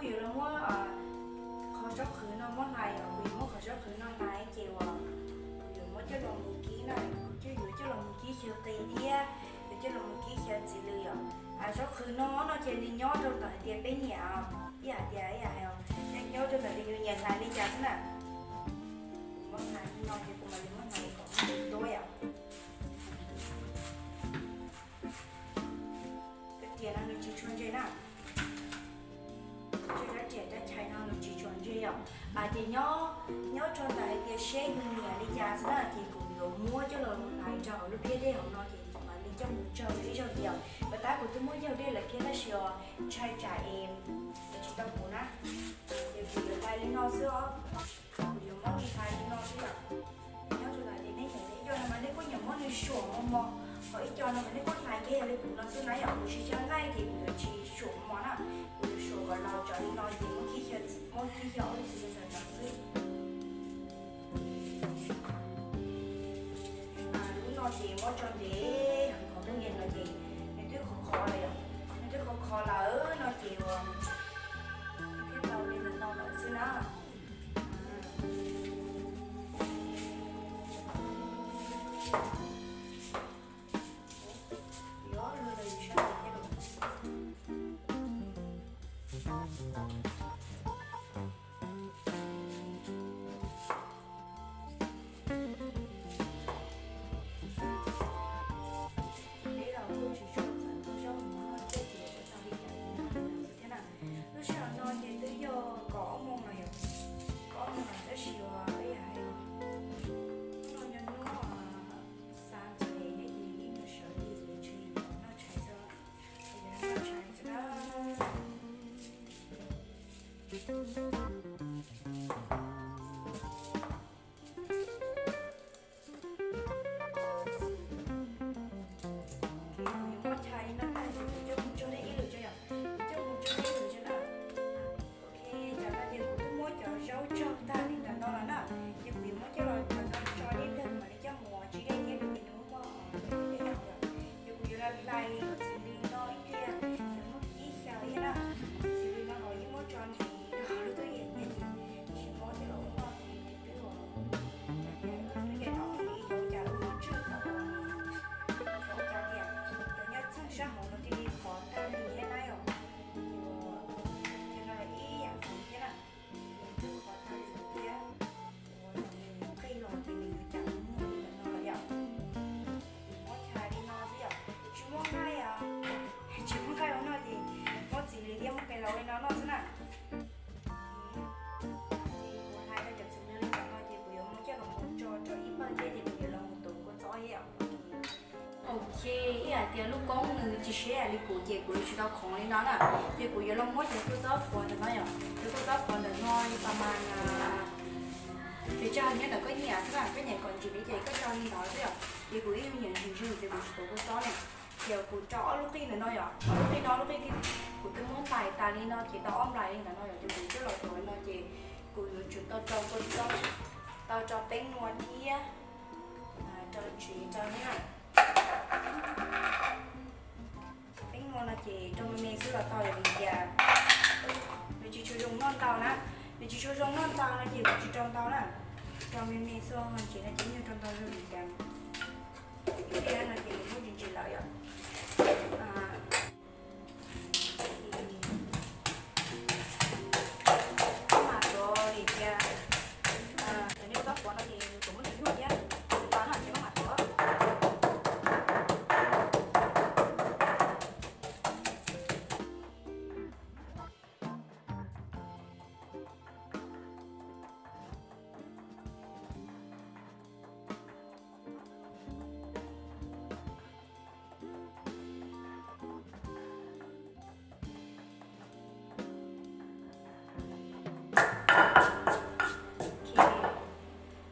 Yuav los muab qhov zaub qhwv no muab hlais os, kuv yuav muab qhov zaub qhwv no hlais ces uas kuv yuav muab coj los mus kib na, kuv coj yuav coj los mus kib xyaw qis thiab yuav coj los mus kib xyaw txiv lws yom. Zaub qhwv no no ces nws nyob rau ntawm hais tias peb nyiam, ib yam tias ib yam hais os, nyob rau ntawm tias yus nyiam hlais li cas xwb na. Kuv muab hlais li no ces kuv mam li muab hlais kom muaj ntsis tuab yom. Cov riam no nws tsis tshua ntse na. Cov riam cov chais no nws tsis tshua ntse yom. Ces nyob, nyob rau ntawm hais tias seb yus nyiam li cas xwb na ces kuv yuav muab coj los hlais rau hauv lub phiab dej hauv no ces kuv mam li coj mus tsau ib zaug tias. Puas tab kuv twb muab yaug dej lawm kiag tab sis os ntshai tsam es tsis tau puv na. Ces kuv yuav hlais li no xwb os. Kuv yuav muab li hlais li no xwb yom. Nyob rau ntawm ces nej nyiam ib co no mas nej kuj nyiam muab nws suam mos mos, ho ib co no mas nej kuj hlais kiag yog li kuv no xwb na yom. Kuv tsis tshua nqaij ces kuv yuav tsis suam mos mos na, kuv yuav suam kom laus tsawv li no ces muab kib xyaw, muab kib xyaw ob lub txiv lws ntawm no xwb. Lub no ces muab tso ntev heev, qhov ntuj nqis no ces nws twb khov kho lawm yom, nws twb khov kho lawm no ces uas thiaj tau li ntawm no lawm xwb na. Peb los kuj tsis tshua txawv tus zaub mov no thiab ces ua tau li cas li no xwb thiab na. Lub sij hawm no ces twb yog kaum ob moos lawm yom, kaum ob moos lawm tab sis uas ib yam hais hnub no nyob hnub xav ntev thiab ces ib nyuag sawv ces yuav tsis noj tshais xwb, yuav noj tshais xwb na. Kuv yuav muab tshais li no tag ces kuv coj mus tso dej ib lwm tso yom, kuv coj mus tso dej ib lwm tso na. Ok, tam no ces kuv twb muab cov zaub tsaug tag li ntawm no lawm na, ces kuv yuav muab coj los tso dej tag mam li coj mus tso dej thiab ces nws muaj dej yom. Ces kuv yuav los hlais txiv lws no ib pliag, yuav muab kib xyaw thiab na. Txiv lws no los yeej muab tso ntev rau hauv lub tub yees thiab ces tsis mob coj los ua noj ces twb los, twb ces no ces ua cas lub tswj tau, ua cas tias cov nyob txheej sab hauv no cia li khov tag li thiab na yom. Ces no los ib yam nkaus thiab na, twb khov tag li thiab. Ua nws qij los ces nws yuav cas muag li ntawm no lawm yom. Muab tshais li no xwb yom, tsis muab nqaij os, tsis muab nqaij ua noj ces muab txiv lws thiab muab qe laus li no noj xwb na. Kuv hlais tau cov txiv lws li ntawm no ces kuv yuav muab coj los mus tso rau ib pawg thiab ces kuv yuav los mus tuav kua txob thiab yom. Ok, ib yam tias lub koob nws tsis siab li kuv ces kuv yuav tsis tau khoov li no na. Ces kuv yuav los muab cov kua txob qhuav ntawm no yom, cov kua txob qhuav ntawm no li pas mas, ces tso nyob ntawm koj nyiam xwb na, koj nyiam kom ntsim li ces koj tso li ntawd xwb yom. Ces kuv ib nyuag nyiam ntsim zog ces kuv tsis tuav kua txob na. Ces kuv rau ob lub qij ntawm no yom, ob lub qij no, lub qij kuv twb muab ntais tas li no ces tau ob nplais li ntawm no yom, ces kuv coj los tuav no ces kuv yuav tsum tau rau kua txob, tau rau peeb nua thiab rau ntsev rau na. Peeb nua no ces rau me me xwb los tau vim tias nws tsis tshua zoo noj ntau na. Nws tsis tshua zoo noj ntau no ces kuv tsis rau ntau na. Rau me me xwb, ntsev no ces nyuag rau ntau zoo vim tias ib pliag no ces nws muaj ntsis ntsis lawm yom. Maj mam tuav vim tias cov niag kua txob qhuav no ces nws kuj muaj ntsis nyuaj thiab, tsis tau no ces maj mam tuav.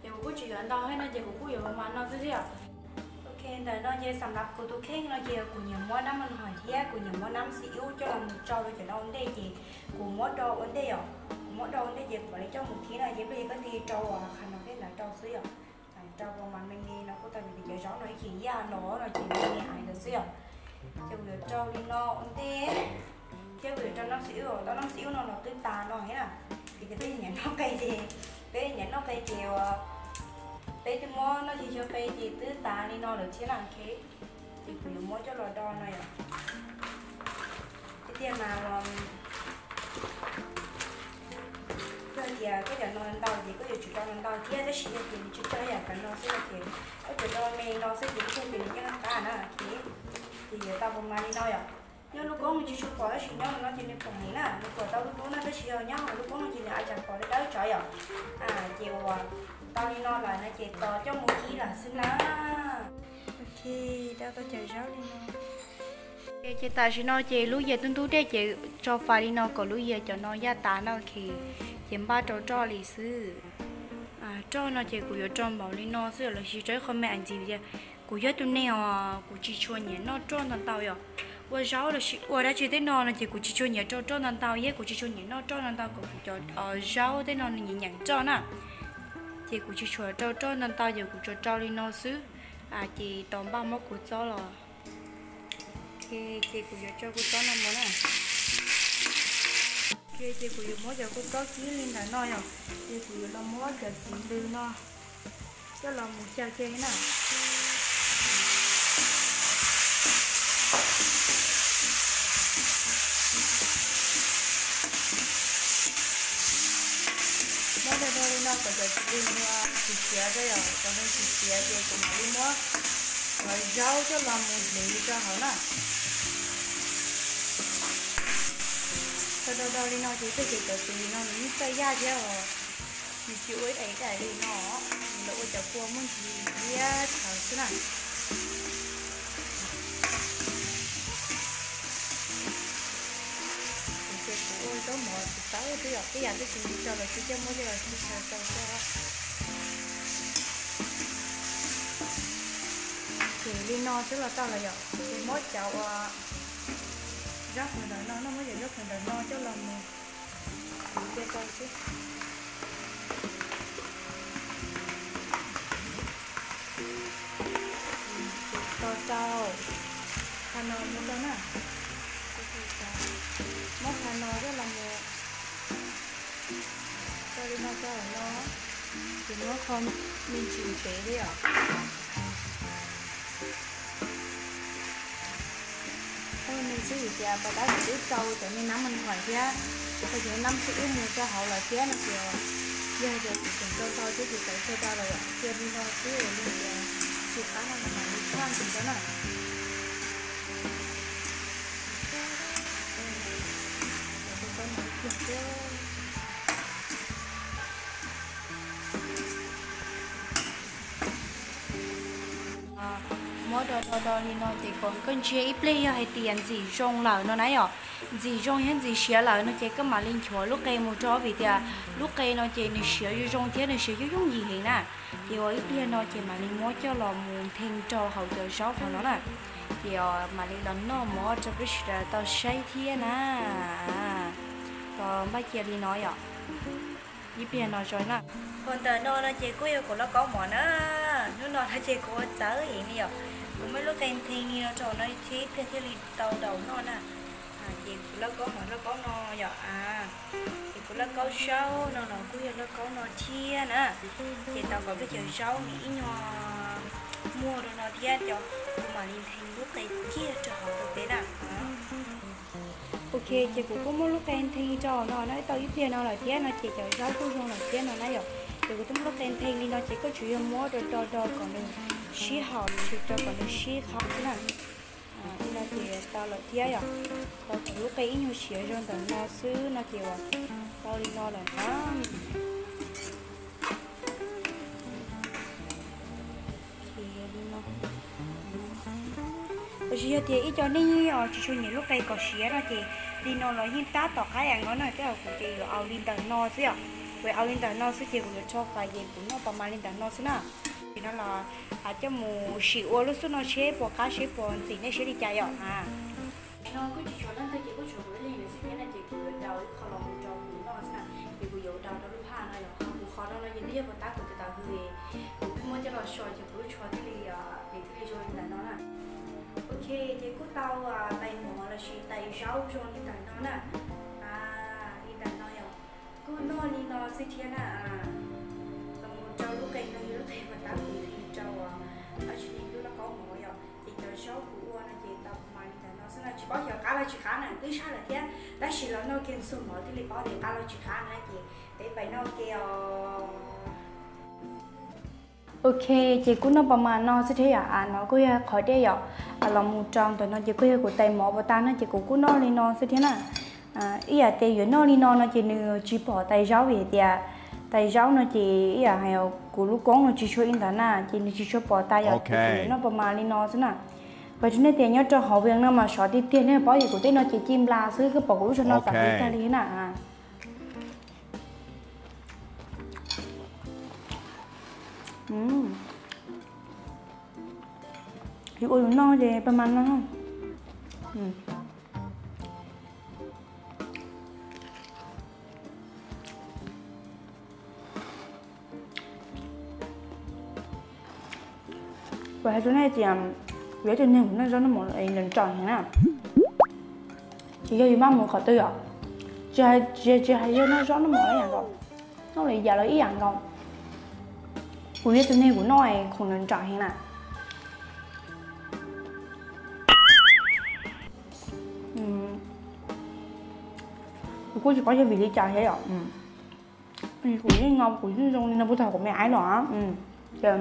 Ces kuv kuj tsis yuav ntau thiab no ces kuv kuj yuav mas no xwb thiab. Ok, ntawm no ces xam lav kuv tus kheej no ces kuv nyiam muab nab mos hais thiab kuv nyiam muab nab xi ub coj los mus rau rau cov no ua ntej ces kuv muab do ua ntej yom. Kuv muab do ua ntej ces kuv mam li coj mus kib no ces ib pliag ces koj tig rau qhov no thiab ntawd rau xwb yom. Rau mas me me no kuj tau vim tias cov zaub no ib chim yaj los no ces me me hais ntawd xwb yom. Ces kuv yuav rau li no ua ntej thiab kuv yuav rau nab xi ub os. Cov noj xib ub no los twb tas no thiab na. Ces peb nyiam noj qe ces, peb nyiam noj qe ces uas peb twb muab noj cig cog qe ces twb tas li no lawm thiab na. Ces kuv yuav muab coj los do no yom. Tiag tiag mas los, yog tias koj cov no ntau ces koj yuav tsum rau ntau thiab, tab sis yog tias nws tsis tsawg yam cov no xwb no ces koj tsuas rau me no xwb ces ib tug ces nws yeej qab na. Ces yuav tau pab mas li no yom. Nyob lub koob nws tsis tshua pom tab sis nyob no ces nws pom heev na, nws pom tau lub dub na, tab sis yog nyob hauv lub koob no ces nws a cas pom dawb dawb tsawv yom. Ces uas tau li no lawm no ces tos coj mus kib lawm xwb na. Ok, da tau cov zaub li no. Ces tam sim no ces lub yias tub ntub dej ces tso fais li no kom lub yias cov no yaj tas na. Ok, ces npaj rau roj li xwb. Roj no ces kuv yuav rau npaum li no xwb los sis rau ib qho me ntsis tias kuv yog tus neeg os kuv tsis tshua nyiam noj roj ntau ntau yom. Ua zaub los sis ua dab tsi tej no no ces kuv tsis tshua nyiam rau roj ntau ntau thiab kuv tsis tshua nyiam noj roj ntau ntau kom kuv cov zaub tej no nws nyeem nyeem roj na. Ces kuv tsis tshua rau roj ntau ntau ces kuv tsuas rau li no xwb. Ces tos npaj muab kuv txob los. Ok, ces kuv yuav tso kuv txob no mus na. Ok, ces kuv yuav muab cov kuv txob kib li ntawm no yom. Ces kuv yuav los muab cov txiv lws no coj los mus xyaw kiag li na. Muab rau rau li no kom cov txiv lws no tsis siav, yog cov no tsis siav ces kuv mam li muab cov zaub coj los mus hliv rau hauv na. Tau do do li no ces tej ces cov txiv lws no nws yeej txawj yaj thiab os, nws tsis ua ib daim ib daim li no, nws los ua cov kua muaj ntsis liab tshawv xwb na. Ces kuv ua zaub mov tsis tau twb yom, tej yam twb tsis tau los kuv coj muab coj los sib xyaw rau xwb. Ces li no xwb los tau lawm yom. Ces muab cov uas zaub qhwv ntawm no, no muab cov zaub qhwv ntawm no coj los mus hliv kiag rau xwb. Ces tos rau qhov no mus rau na. Muab qhov no coj los mus rau li no rau no, ces muab qhov me ntsis pem li os. Ua me xwb vim tias pas tab kuv twb rau cov me nab mas nqaim thiab, rau cov me nab xwb wb mus rau hauv lawm thiab no ces yog tias kuv tseem rau rau thiab ces txawm rau rau los cia li no xwb, yog tias tsis qab no mam li tshaj ntxiv rau na. Muab do do do li no ces kom koj ntsia ib pliag yog hais tias ntxim zoo lawm no na yom. Ntxim zoo thiab ntxim siav lawm no ces koj mam li nchuav lub qe mus rau vim tias lub qe no ces nws siav zoo zoo thiab nws siav yooj yooj yim heev na. Ces ua ib pliag no ces mam li muab coj los mus nthee rau hauv cov zaub qhov no na. Ces mam li los noj mov rau peb sawv daws tau saib thiab na. Tos npaj cia li no yom. Ib pliag no zoo na. Hauv ntawm no no ces kuj yog kuv lauj kaub mov na. Hnub no no ces kuv ua txawv heev li yom. Kuv muab lub qe nthee li no rau no thiab ib pliag thiaj li tau daus noj na. Ces kuv lauj kaub mov lauj kaub no yom a. Ces kuv lauj kaub zaub no los kuj yog lauj kaub no thiab na. Ces tau kom peb cov zaub nws ib nyuag muag rau no thiab ces kuv mam li nthee lub qe kiag rau hauv rau peb na. Ok, ces kuv kuj muab lub qe nthee rau no na, tau ib pliag no lawm thiab no ces cov zaub kuj zoo lawm thiab no na yom. Ces kuv twb muab lub qe nthee li no ces koj tsuas yog muab rau do do kom nws sib haum, tsuas rau kom nws sib qab xwb na. Li no ces tau lawm thiab yom. Tau kuv lub qe ib nyuag siav zoo ntawm no xwb no ces uas tau li no lawm na. Tab sis yog tias ib co neeg tsis tshua nyiam lub qe kom siav no ces li no los yeej tab tom qab ib yam no na, tab sis kuv ces yuav au li ntawm no xwb yom. Kuv au li ntawm no xwb ces kuv yuav rho fais ces kuv noj pas mas li ntawm no xwb na. Ces no los coj mus sim ua lub xub no seb puas qab seb puas ntxim nej siab li cas yom. No kuj tsis tshuav leej twg ces kuj tshuav kuv ib leeg xwb thiab no ces kuv yuav daus ib qho los mus rau kuv noj xwb na. Ces kuv yuav daus rau lub phaj no yom, kuv qhov no no ces twb yog puas tab kuv tus taub hwb, kuv twb muab coj los so ces kuv lub tsho thiaj li, nws thiaj li zoo li ntawm no na. Ok, ces kuj tau tais mov lossis tais zaub zoo li ntawm no na. Noj li no xwb thiab na. Los mus rau lub qe no, yog lub qe mas tab kuv li rau, ab tsi ne, lub lauj kaub mov yom. Ces cov zaub kuv ua no ces tau mas li ntawm no xwb na, tsis paub xyov qab los tsis qab na, twb sab lawm thiab, tab sis los noj kiag ntxuag mov thiaj li paub tias qab los tsis qab na, ces peb pais noj ke os. Ok, ces kuv noj pas mas no xwb thiab yom. Av no kuj yog qhov dej yom. Av los mus rau ntawm no ces kuj yog kuv tais mov pas tas na, ces kuv kuj noj li no xwb thiab na. Ib yam tias yuav noj li no no ces nws tsis pom tais zaub vim hais tias tais zaub no ces ib yam hais kuv lub koob no tsis tshua ib ntawd na, ces nws tsis tshua pom tas yom, ces kuv yuav noj pas mas li no xwb na. Pas tsis nej tias nyob rau hauv Vias no mas sov tiag tiag, nej paub ces kuv tej no ces ci nplas xwb, koj pom kuv lub zog no xam li tag li na. Yus ua yus noj ces pas mas no. Kuv hais rau nej tias, kuv yog ib tug neeg noj zaub noj mov nrawm nrawm heev na. Tsis yog yus maj mus qhov twg os, tsis hais, tsis hais yog noj zaub noj mov ib yam nkaus, noj li cas los ib yam nkaus. Kuv yog tus neeg kuv noj khoom nrawm nrawm heev na. Kuv kuj tsis paub yog vim li cas thiab yom. Kuv yeej no kuv yeej zoo li no puag thaum kuv me aiv los. Ces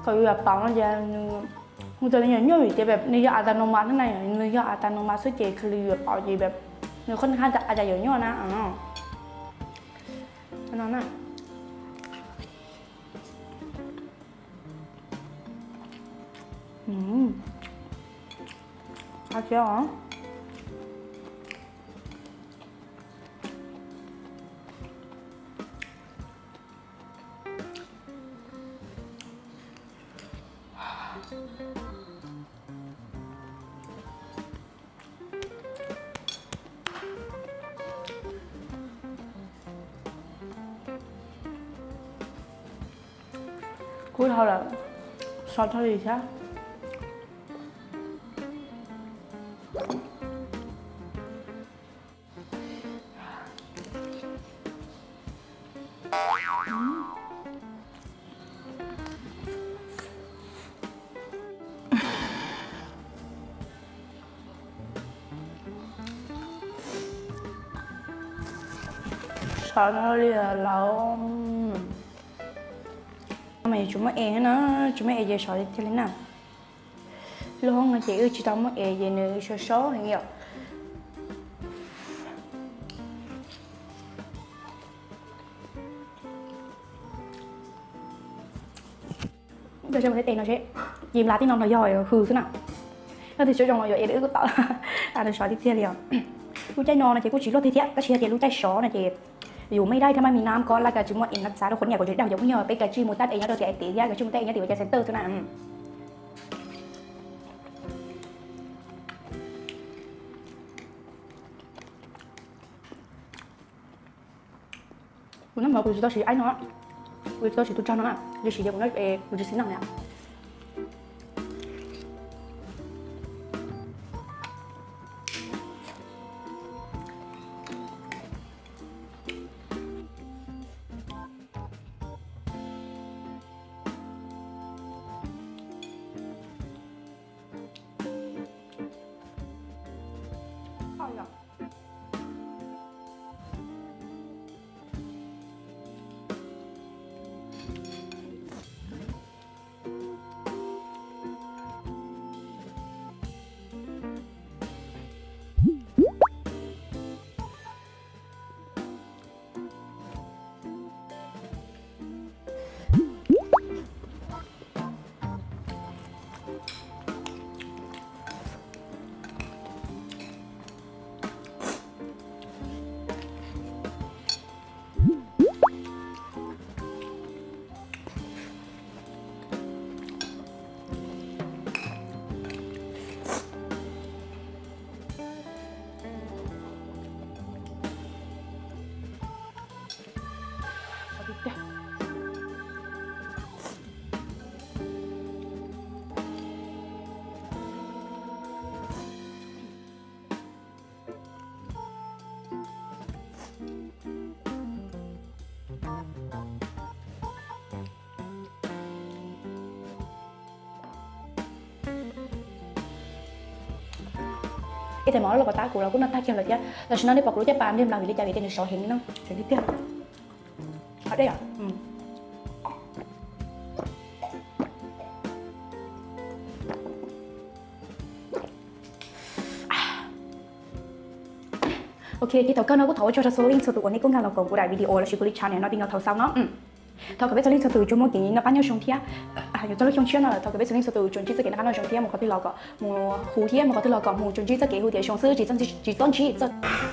thaum yus yuav pauv no ces nws mus tas li nyuam nyuaj vim tias nws yog a tas no mas na, nws yog a tas no mas xwb ces khaws li yuav pauv ces nws qhov haj tas a cas yuav nyuaj na. No na. Qab thiab os. Kub dhau lawm, so dhau li thiab. Sov dhau li lawm. Mas yuav tsis muaj es na, tsis muaj es ces sov tiag tiag li na. Lub hoob no ces wb tsis tau muaj es ces nws sov sov heev yom. Coj seb mus teb tes no seb, ci nplas tib no los yog hws xwb na. Yog tias sov zoo los yog es wb kuj tom. Sov tiag tiag li os. Lub caij no no ces kuj tsis luaj tiag thiab, tab sis yog tias lub caij sov no ces yus mej dai thiab maj mi nam ko laj kab tsis muaj es no txav rau qhov niam kuv tsis dag cov phooj ywg peb kav tsij mus tab es nyob rau tiam es tid thiab kav tsij mus tab es nyob tim ua cas center xwb na. Kuv noj mov kuv tsis tau siv aib no, kuv tsis tau siv tus tsag no na, kuv siv ces kuv noj, kuv tsis siv no na. Ib tais mov los pas tab kuv los kuj noj tag kiag lawm thiab. Tam sim no nej pom kuv lub caj pas npliag nplaws vim li cas vim tias nws sov heev li no. Sov tiag tiag. Qhov dej os. Ok, ces thaum kawg no kuj thov ua tsaug rau txhua leej txhua tus uas nej kuj nkag los koom kuv daim video lossis kuv li channel no tij no thaum xaus no. Thov kom peb txhua leej txhua tus tsuas muaj kev noj qab nyob zoo thiab. Yuav txog lub xyoo tshiab no lawm thov kom peb txhua leej txhua tus tsuas ntsib txoj kev noj qab noj zoo thiab mus qhov twg los kom mus huv thiab mus qhov twg los kom mus tsuas ntsib txoj kev hu tias zoo xwb tsis txhob ntsib, tsis txhob ntsib txoj,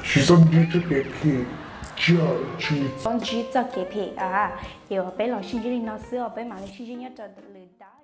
tsis txhob ntsib txoj kev phem, tsis txhob ntsib txoj kev phem. Ces peb los sib ntsib li no xwb os, peb mam li sib ntsib nyob rau lwm daim.